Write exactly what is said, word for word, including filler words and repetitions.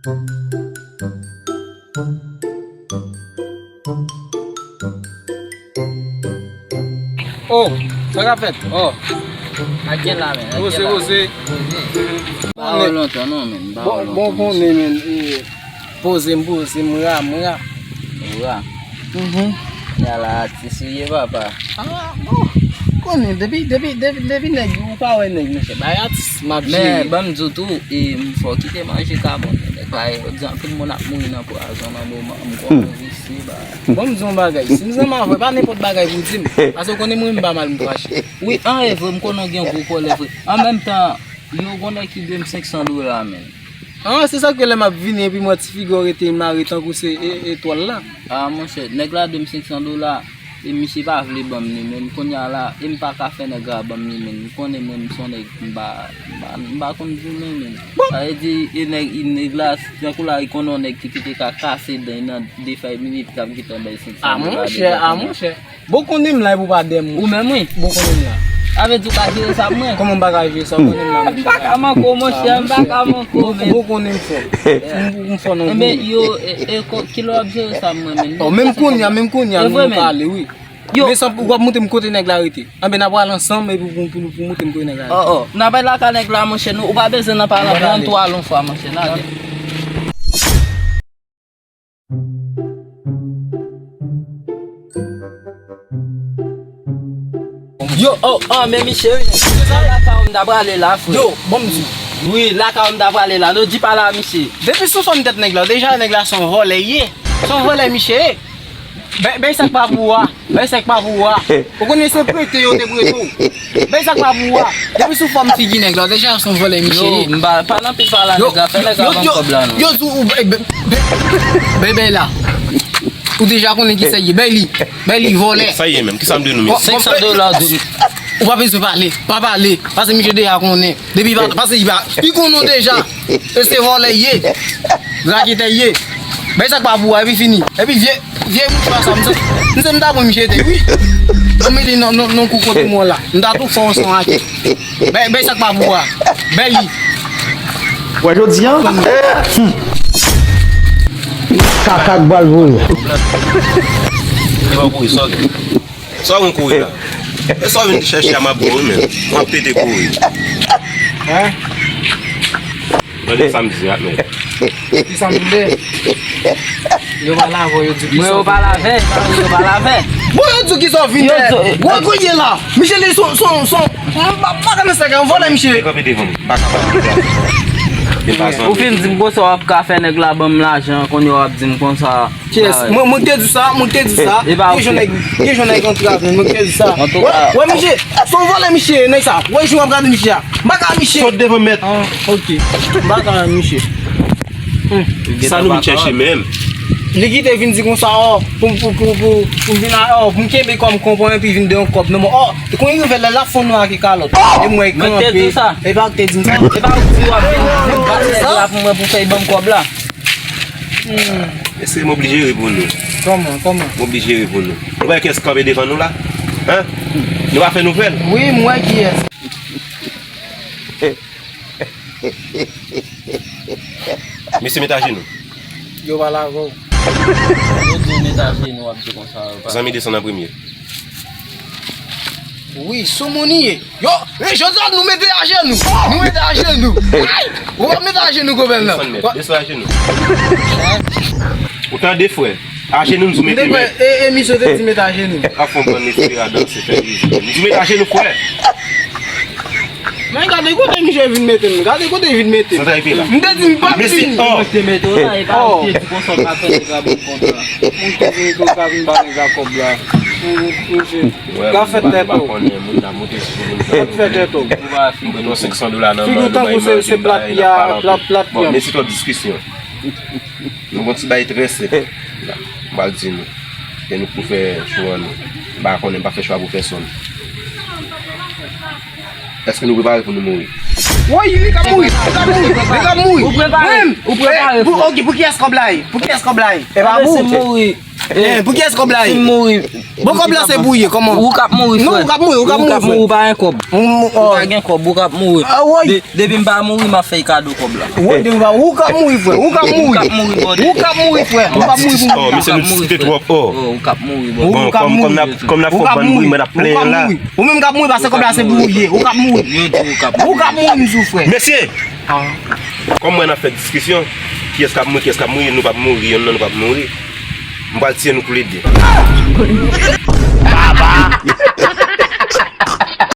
Oh, sa k ap fèt? Oh, ak gen la, men, ak gen la. Poze, poze. M pa wè w lontan, non, men, m pa wè w lontan. Bon, bon, konnen, men, eh, poze m, poze m, ra m, ra. Ra. Mhm. Ya la, atis ou ye, papa. Ah, bon. Konnen, depi, depi, depi, depi nèg, ou pa wè nèg, monchè. Bay atis, m ap jere. Men, ban m di w tou, e, m fè w kite manje kabon. Nèg la, yo di anpil moun ap mouri nan pwazon nan moman, m kwè w visye, ba. Bon, m di yon bagay. Si m zanmi avè, pa nenpòt bagay pou di m. Paske w konnen mwen, m pa mal, m fache. Wi, an evre, m konnen w gen gwo kòlè vre. An menm tan, yo gon nèg ki dwe m senk san dola, men. Ah, se sa k fè lè m ap vini epi m wè ti figi w rete mare tankou se e, etwal la. Ah, monchè, nèg la dwe m senk san dola, e misye pa vle ban m li, men kounye a la, e m pa ka fè nèg la ban m li, men m konnen mwen, m se yon nèg, m pa, m pa, m pa konn goumen, men. Bon. Sa vle di, e nèg, e nèg la, tankou la, e konnen yon nèg ki te, te ka kase dan nan de fèy minit, k ap gentan bay senk san dola deja kounye a. Ah, monchè, ah, monchè. Bon, konnen m la epi w pa dèyè m. Ou menm, wi. Bon, konnen m la. Sa vle di w ka jere sa pou mwen? Kòman m pa ka jere sa? Ou konnen m la, monchè. M pa ka manke w, monchè, m pa ka manke w, men. Bon, konnen m fò. M, m fò nan goumen. Enben, yo, e, e, ko-, kilè w ap jere sa pou mwen, men? Oh, menm kounye a, menm kounye a, nou pale, wi. Yo. Men san, ou ap montre m kote nèg la rete. Enben, n a pral ansanm epi pou, pou, pou montre m kote nèg la rete. Oh, oh. N a pral lakay nèg la, monchè, nou, ou pa bezwen nan pale anpil, ann tou al yon fwa, monchè, n a gen. Yo, oh, oh, men misye, wi. Se lakay ou m ta prale la, frè. Yo, bon, m di. Wi, lakay ou m ta prale la. Nou di pa la, misye. Depi sou fòm tèt nèg la, deja nèg la se yon vòlè, ye. Se yon vòlè, misye, ye. Bay, bay sa k pa pou ou a. Bay sa k pa pou ou a. Ou konnen se prete yo te prete w. Bay sa k pa pou ou a. Depi sou fòm figi nèg la, deja se yon vòlè misye ye. Yo, m pa, pa nan pil pale a nèg la, fè nèg la ban m kòb la, non. Yo di w, bay, bay, bay, bay la. Ou deja konnen ki sa ye. Bay li. Bay li, vòlè. Sa ye menm, kisa m dwe nou, mesye? Senk san dola, di m. Ou pa bezwen pale. Pa pale. Paske misye deja konnen. Depi pa, paske li pa, li konnen w deja. E se vòlè ye. Raketè ye. Bay sa k pa pou ou a, epi fini. Epi vye, vye mouchwa sa, m se, m se m ta pran misye te, wi. Mwen mete nan, nan, nan kou kote mwen la. M ta tou fè w san ake. Bay, bay sa k pa pou ou a. Bay li. Wè jodi a? Hmm. Kaka k bal voye. Li pa kouri, sòt. Sa w gen kouri la? E sa w vin chèche a m ap ba w, men. W ap pete kouri. Hein? Gade sa m di a, men. Ki sa m di? Yo pa lave, yo di ki sa. Mwen, yo pa lave, yo pa lave. Bon, yo di ki sa w vin fè. Gwo kounye la. Misye li son, son, son. M pa, pa ka nan sa, yon vòlè, misye. Kanpe devan m. Pa ka, pa ka. Ou fin di m konsa w ap ka fè nèg la ban m lajan, kounye a w ap di m konsa. Yes, mwen, mwen te di sa, mwen te di sa. Gen jan nèg, gen jan nèg antrave, mwen te di sa. Wè, wè, misye, se yon vòlè, misye, nèg sa. Wè, jan w ap gade misye a. M pa ka misye. Sot devan mèt. Ah, ok. M pa ka misye. Sa nou vin chèche menm. Li kite vin di konsa, oh, pou, pou, pou, pou, pou vin a, oh, pou m kenbe kòm konprann epi vin de yon kòb. Non, oh, kon rive lè l ap fon nou ak kalòt. E mwen kanpe. Mwen te di sa. E pa ou te di m sa. E pa ou di w ap vin, vin bat nèg la pou mwen pou fè l ban m kòb la. Hmm. Mesye, m oblije reponn nou. Kòman, kòman? M oblije reponn nou. Ou wè kiyès kanpe devan nou la? Hein? Nou pa fè nouvèl? Wi, m wè kiyès. Mesye, met ajenou. Yo pale avè w. Yo di w met ajenou, w ap di konsa, yo pa. Zanmi, desann an premye. Wi, sou moun li ye. Yo, e, jodi a nou mete ajenou. Nou mete ajenou. Ay! Ou pa mete ajenou, gwo bèl nan. Desann, mèt. Desann ajenou. Ou tande, frè? Ajenou, nou mete, mèt. E, e, misye te di mete ajenou. A fon, bann espera danse, fè rizib. Nou mete ajenou, frè. Men gade kote misye vin mete m. Gade kote vin mete m. Sa ta epi la. M te di m p ap vini. Mesye, oh. Mwen te mete w la, e pa ou te di konsa w ka fè nèg la ban m kòb la. Mwen te di m pou w ka vin ba nèg la kòb la. Mwen, mwen, mwen, Ka fè tèt ou. Ka fè tèt ou. Mwen pran senk san dola nan men nou, bay manje, bay, n ap pale anpil. Bon, mesye, twòp diskisyon. Nou gon ti bay trè senp. M pral di nou. Lè nou pou fè cho an nou. M pa konnen, m pa fè cho a pou pèsonn. Èske nou prepare pou nou mouri? Woy, li ka mouri, li ka mouri, li ka mouri. Ou prepare, ou prepare, frè. Ok, pou kiyès kòb la ye? Pou kiyès kòb la ye? E pa pou ou. Eh, pou kiyès kòb la ye? Si m mouri, bon, kòb la se pou ye, kòman? Ou k ap mouri, frè. Non, ou k ap mouri, ou k ap mouri, frè. Ou pa gen kòb. Ou pa gen kòb, ou k ap mouri. Ah, woy. De- Depi m pa mouri, m ap fè kado kòb la. Woy, depi m pa, ou k ap mouri, frè. Ou k ap mouri. Ou k ap mouri, frè. Ou k ap mouri pou mwen. Oh, misye nou diskite twòp. Oh. Ou k ap mouri, bro. Bon, kòm, kòm n ap, kòm n ap fè ban bri, mwen ap plenyen la. Ou menm k ap mouri, paske kòb la se pou ou ye. Ou k ap mouri. Ou k ap mouri, m di w, frè. Mesye! Kòm mwen ap fè diskisyon, kiyès k ap mouri, kiyès k ap mouri, nou p ap mouri, yonn nan nou p ap mouri. M pral tiye nou toulede.